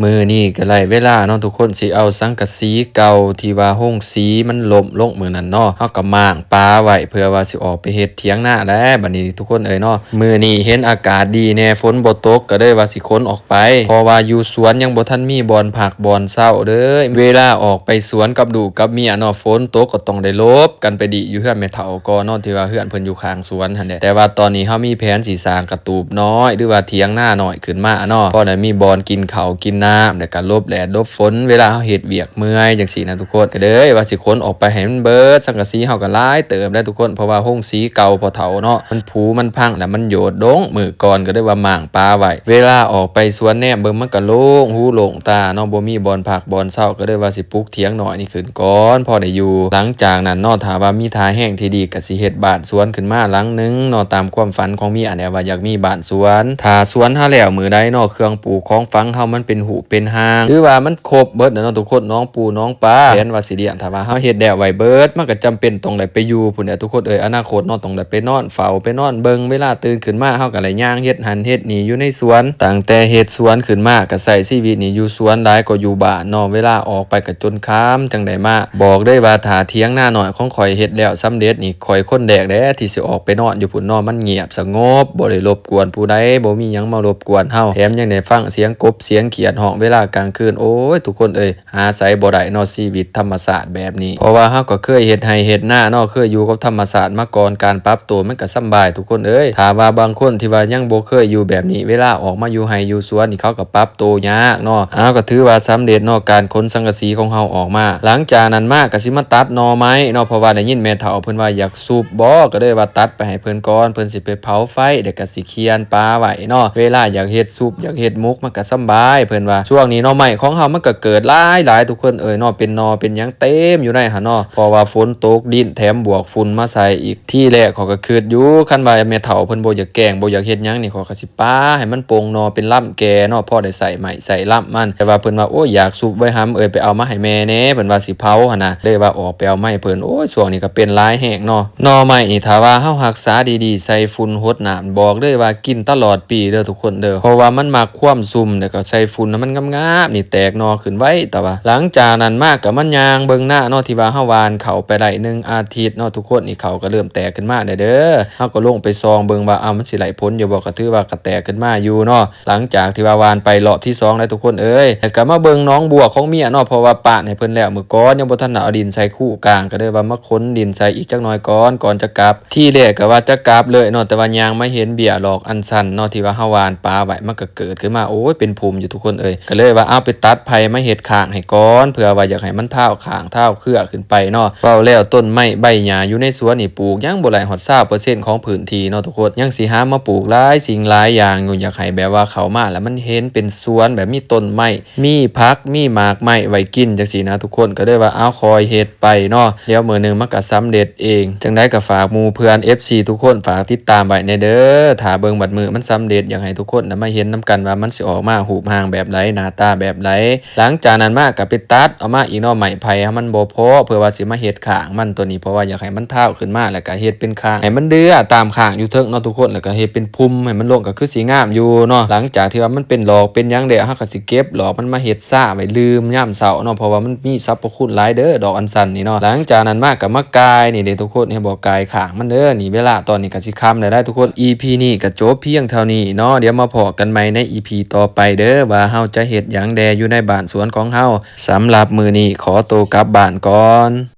ມື້ນີ້ກໍໄດ້ເວລາເນາະທຸກຄົນ ຊິເອົາສັງກະສີເກົ່າທີ່ວ່າໂຮງສີມັນລົ້ມລົງມື້ນັ້ນເນາະ ເຮົາກໍມ້າງປາໄວ້ ເພື່ອວ່າຊິອອກໄປເຮັດຖຽງນາແຫຼະ. ບັດນີ້ທຸກຄົນເອີຍເນາະ ມື້ນີ້ເຫັນອາກາດດີແດ່ ຝົນບໍ່ຕົກ ກໍເລີຍວ່າຊິຂົນອອກໄປ ເພາະວ່າຢູ່ສວນຍັງບໍ່ທັນມີບ່ອນພັກບ່ອນເຊົາເດີ້. ເວລາອອກໄປສວນກັບລູກກັບເມຍເນາະ ຝົນຕົກກໍຕ້ອງໄດ້ຫຼົບກັນໄປດີຢູ່ເຮືອນແມ່ເຖົ້າກ່ອນເນາະ ທີ່ວ່າເຮືອນເພິ່ນຢູ່ຂ້າງ ສວນຫັ້ນແຫຼະ. ແຕ່ວ່າຕອນນີ້ເຮົາມີແຜນຊິສ້າງກະຕູບນ້ອຍ ຫຼືວ່າຖຽງນານ້ອຍຂຶ້ນມາເນາະ ພໍໄດ້ມີບ່ອນກິນເຂົ້າກິນນ້ຳ ແລ້ວກະຫຼົບແດດຫຼົບຝົນ ເວລາເຮົາເຮັດວຽກເມື່ອຍຈັ່ງຊີ້ນະທຸກຄົນ. ກໍເລີຍວ່າຊິຂົນອອກໄປໃຫ້ມັນເບິດ ສັງກະສີເຮົາກໍຫຼາຍເຕີບແລ້ວທຸກຄົນ ເພາະວ່າໂຮງສີເກົ່າພໍ່ເຖົ້າເນາະ ມັນຜຸມັນພັງ ແລ້ວມັນໂຍດດົງ ມື້ກ່ອນກໍເລີຍວ່າມ້າງປາໄວ້. ເວລາອອກໄປສວນແນມເບິ່ງ ມັນກໍໂລ່ງຫູໂລ່ງຕາເນາະ ບໍ່ມີບ່ອນພັກບ່ອນເຊົາ ກໍເລີຍວ່າຊິປຸກຖຽງນ້ອຍນີ້ຂຶ້ນ ກ່ອນພໍໄດ້ຢູ່. ຫຼັງຈາກນັ້ນເນາະ ຖ້າວ່າມີທ່າແຮງທີ່ດີ ກໍຊິເຮັດບ້ານສວນຂຶ້ນມາຫຼັງໜຶ່ງເນາະ ຕາມຄວາມຝັນຂອງເມຍແຫຼະ ວ່າຢາກມີບ້ານສວນ. ຖ້າສວນເຮົາແລ້ວມື້ໃດເນາະ ເຄື່ອງປູກຂອງຝັງເຮົາມັນເປັນຮູບເປັນຮ່າງ ຫຼືວ່າມັນຄົບເບິດແລ້ວເນາະທຸກຄົນ ໜອງປູໜອງປາ ແຜນວ່າຊິລ້ຽງ ຖ້າວ່າເຮົາເຮັດແລ້ວໄວ້ເບິດ ມັນກໍຈຳເປັນຕ້ອງໄດ້ໄປຢູ່ພຸ້ນແຫຼະທຸກຄົນເອີຍ. ອະນາຄົດເນາະ ຕ້ອງໄດ້ໄປນອນເຝົ້າ ໄປນອນເບິ່ງ ເວລາຕື່ນຂຶ້ນມາ ເຮົາກໍໄດ້ຍ່າງເຮັດຫັ້ນເຮັດນີ້ຢູ່ໃນສວນ. ຕັ້ງແຕ່ເຮັດສວນຂຶ້ນມາ ກໍໃຊ້ຊີວິດນີ້ຢູ່ສວນຫຼາຍກວ່າຢູ່ບ້ານເນາະ ເວລາອອກໄປກໍ ຈົນຄ່ຳຈັ່ງໄດ້ມາ. ບອກເລີຍວ່າຖ້າຖຽງນານ້ອຍຂອງຂ້ອຍເຮັດແລ້ວສຳເລັດນີ້ ຂ້ອຍຄົນແລກແຫຼະທີ່ຊິອອກໄປນອນຢູ່ພຸ້ນເນາະ ມັນງຽບສະຫງົບ ບໍ່ໄດ້ລົບກວນຜູ້ໃດ ບໍ່ມີຫຍັງມາລົບກວນເຮົາ ແຖມຍັງໄດ້ຟັງສຽງກົບສຽງຂຽດຮ້ອງເວລາກາງຄືນ. ໂອ້ຍ ທຸກຄົນເອີຍ ຫາໃສບໍ່ໄດ້ເນາະ ຊີວິດທຳມະຊາດແບບນີ້ ເພາະວ່າເຮົາກໍເຄີຍເຮັດໄຮ່ເຮັດນາເນາະ ເຄີຍຢູ່ກັບທຳມະຊາດມາກ່ອນ ການປັບໂຕມັນກໍສຳບາຍທຸກຄົນເອີຍ. ຖ້າວ່າບາງຄົນທີ່ວ່າຍັງບໍ່ເຄີຍຢູ່ແບບນີ້ ເວລາອອກມາຢູ່ໄຮ່ຢູ່ສວນນີ້ ເຂົາກໍປັບໂຕຍາກເນາະ. ເຮົາກໍຖືວ່າສຳເລັດເນາະ ການຂົນສັງກະສີຂອງເຮົາອອກມາ. ຫຼັງຈາກນັ້ນມາກໍຊິມາຕັດໜໍ່ໄມ້ເນາະ ເພາະວ່າໄດ້ຍິນແມ່ເຖົ້າເພິ່ນວ່າຢາກຊຸບບໍ ກໍເລີຍວ່າຕັດໄປໃຫ້ເພິ່ນກ່ອນ ເພິ່ນຊິໄປເຜົາໄຟ ແລ້ວກໍຊິ ຄຽນປາໄວ້ເນາະ ເວລາຢາກເຮັດຊຸບຢາກເຮັດໝົກມັນກໍສຳບາຍ ເພິ່ນວ່າ. ຊ່ວງນີ້ໜໍ່ໄມ້ຂອງເຮົາມັນກໍເກີດຫຼາຍໆ ທຸກຄົນເອີຍເນາະ ເປັນໜໍ່ເປັນຫຍັງເຕັມຢູ່ໃນຫັ້ນເນາະ ເພາະວ່າຝົນຕົກດິນ ແຖມບວກຝຸ່ນມາໃສ່ອີກ. ທີແລກຂ້ອຍກໍຄິດຢູ່ ຄັນວ່າແມ່ເຖົ້າເພິ່ນບໍ່ຢາກແກ້ງ ບໍ່ຢາກເຮັດຫຍັງນີ້ ຂ້ອຍກໍຊິປາໃຫ້ມັນປົ່ງໜໍ່ເປັນລຳແກ່ເນາະ ພໍໄດ້ໃຊ້ໄມ້ໃຊ້ລຳມັນ. ແຕ່ວ່າເພິ່ນວ່າ ໂອ້ຍ ຢາກຊຸບເວີຍ ຫຳເອີຍ ໄປເອົາມາໃຫ້ແມ່ແດ່ ເພິ່ນວ່າຊິເຜົາຫັ້ນນະ ເລີຍວ່າອອກໄປເອົາມາໃຫ້ເພິ່ນ. ໂອ້ຍ ຊ່ວງນີ້ກໍເປັນຫຼາຍແຮງເນາະ. ໜໍ່ໄມ້ນີ້ ຖ້າວ່າເຮົາຮັກສາດີໆ ໃສ່ຝຸ່ນຫົດນ້ຳ ບອກເລີຍວ່າກິນຕະຫຼອດປີເດີ້ທຸກຄົນເດີ້ ເພາະວ່າມັນມັກຄວາມຊຸ່ມ ແລ້ວກໍໃສ່ຝຸ່ນໃຫ້ມັນງາມໆ ນີ້ແຕກໜໍ່ຂຶ້ນໄວ. ແຕ່ວ່າຫຼັງຈາກນັ້ນມາກໍມາຍ່າງເບິ່ງນາເນາະ ທີ່ວ່າເຮົາຫວ່ານເຂົ້າໄປໄດ້ໜຶ່ງອາທິດເນາະທຸກຄົນ ນີ້ເຂົ້າກໍເລີ່ມແຕກຂຶ້ນມາແລ້ວເດີ້. ເຮົາກໍລົງໄປສ່ອງເບິ່ງວ່າ ເອົ້າ ມັນຊິໄດ້ຜົນຢູ່ບໍ່ ກໍຖືວ່າກໍແຕກຂຶ້ນມາຢູ່ເນາະ. ຫຼັງຈາກທີ່ວ່າຫວ່ານໄປຮອບທີສອງແລ້ວທຸກຄົນເອີຍ ແລ້ວກໍມາເບິ່ງໜອງບົວຂອງເມຍເນາະ ເພາະວ່າປາດໃຫ້ເພິ່ນແລ້ວມື້ກ່ອນ ຍັງບໍ່ທັນໄດ້ເອົາດິນໃສ່ຄູກາງ ກໍເລີຍວ່າມາຂົນດິນໃສ່ອີກຈັກໜ່ອຍກ່ອນ ກ່ອນຈະກັບ. ທີແລກກໍວ່າຈະກັບເລີຍເນາະ ແຕ່ວ່າຍ່າງມາເຫັນເບ້ຍດອກອັນຊັນເນາະ ທີ່ວ່າເຮົາຫວ່ານປາໄວ້ ມັນກໍເກີດຂຶ້ນມາ ໂອ້ຍ ເປັນພຸ່ມຢູ່ທຸກຄົນເອີຍ. ກໍເລີຍວ່າເອົາໄປຕັດໄຜ່ມາເຮັດຄ້າງໃຫ້ກ່ອນ ເພື່ອວ່າຢາກໃຫ້ມັນທາວຄ້າງທາວເຄືອຂຶ້ນໄປເນາະ. ເວົ້າແລ້ວຕົ້ນໄມ້ໃບຫຍ້າຢູ່ໃນສວນນີ້ ປູກຍັງບໍ່ໄດ້ຮອດຊາວເປີເຊັນຂອງພື້ນທີ່ເນາະທຸກຄົນ ຍັງຊິຫາມາປູກຫຼາຍສິ່ງຫຼາຍຢ່າງຢູ່ ຢາກໃຫ້ແບບວ່າເຂົ້າມາແລ້ວມັນເຫັນເປັນສວນແບບມີຕົ້ນໄມ້ ມີຜັກ ມີໝາກໄມ້ໄວ້ກິນຈັ່ງຊີ້ນະທຸກຄົນ. ກໍເລີຍວ່າ ເອົາ ຄ່ອຍເຮັດໄປເນາະ ດຽວມື້ໜຶ່ງມັນກໍສຳເລັດເອງ. ຈັ່ງໃດກໍຝາກໝູ່ເພື່ອນ ເອັຟຊີ ທຸກຄົນ ຝາກຕິດຕາມໄວ້ແດ່ເດີ້ ຖ້າເບິ່ງບັດມື້ມັນສຳເລັດ ຢາກໃຫ້ທຸກຄົນນະມາເຫັນນຳກັນວ່າມັນຊິອອກມາຮູບຮ່າງແບບໃດ ໜ້າຕາແບບໃດ. ຫຼັງຈາກນັ້ນມາກໍໄປຕັດເອົາມາອີກເນາະ ໄມ້ໄຜ່ໃຫ້ມັນບໍ່ພໍ ເພື່ອວ່າຊິມາເຮັດຄ້າງມັນຕົວນີ້ ເພາະວ່າຢາກໃຫ້ມັນທາວຂຶ້ນມາ ແລ້ວກໍເຮັດເປັນຄ້າງໃຫ້ມັນເດືອຕາມຄ້າງຢູ່ເທິງເນາະທຸກຄົນ ແລ້ວກໍເຮັດເປັນພຸ່ມໃຫ້ມັນລົງ ກໍຄືຊິງາມຢູ່ເນາະ. ຫຼັງຈາກທີ່ວ່າມັນເປັນດອກເປັນຫຍັງແລ້ວ ເຮົາກໍຊິເກັບດອກມັນມາເຮັດຊາໄວ້ດື່ມຍາມເຊົ້າເນາະ ເພາະວ່າມັນມີສັບພະຄຸນຫຼາຍເດີ້ ດອກອັນຊັນນີ້ເນາະ. ຫຼັງຈາກນັ້ນມາກໍມາກ່າຍນີ້ເດ້ທຸກຄົນ ເຫັນບໍ່ ກ່າຍຄ້າງມັນເດີ້. ນີ້ເວລາຕອນນີ້ກໍຊິຄ່ຳແລ້ວໄດ໋ທຸກຄົນ ອີພີນີ້ກໍຈົບພຽງເທົ່ານີ້ເນາະ ດຽວມາພໍ້ກັນໃໝ່ໃນອີພີຕໍ່ໄປເດີ້ ວ່າເຮົາຈະເຮັດຫຍັງແດ່ຢູ່ໃນບ້ານສວນຂອງເຮົາ. ສຳລັບມື້ນີ້ຂໍໂຕກັບບ້ານກ່ອນ.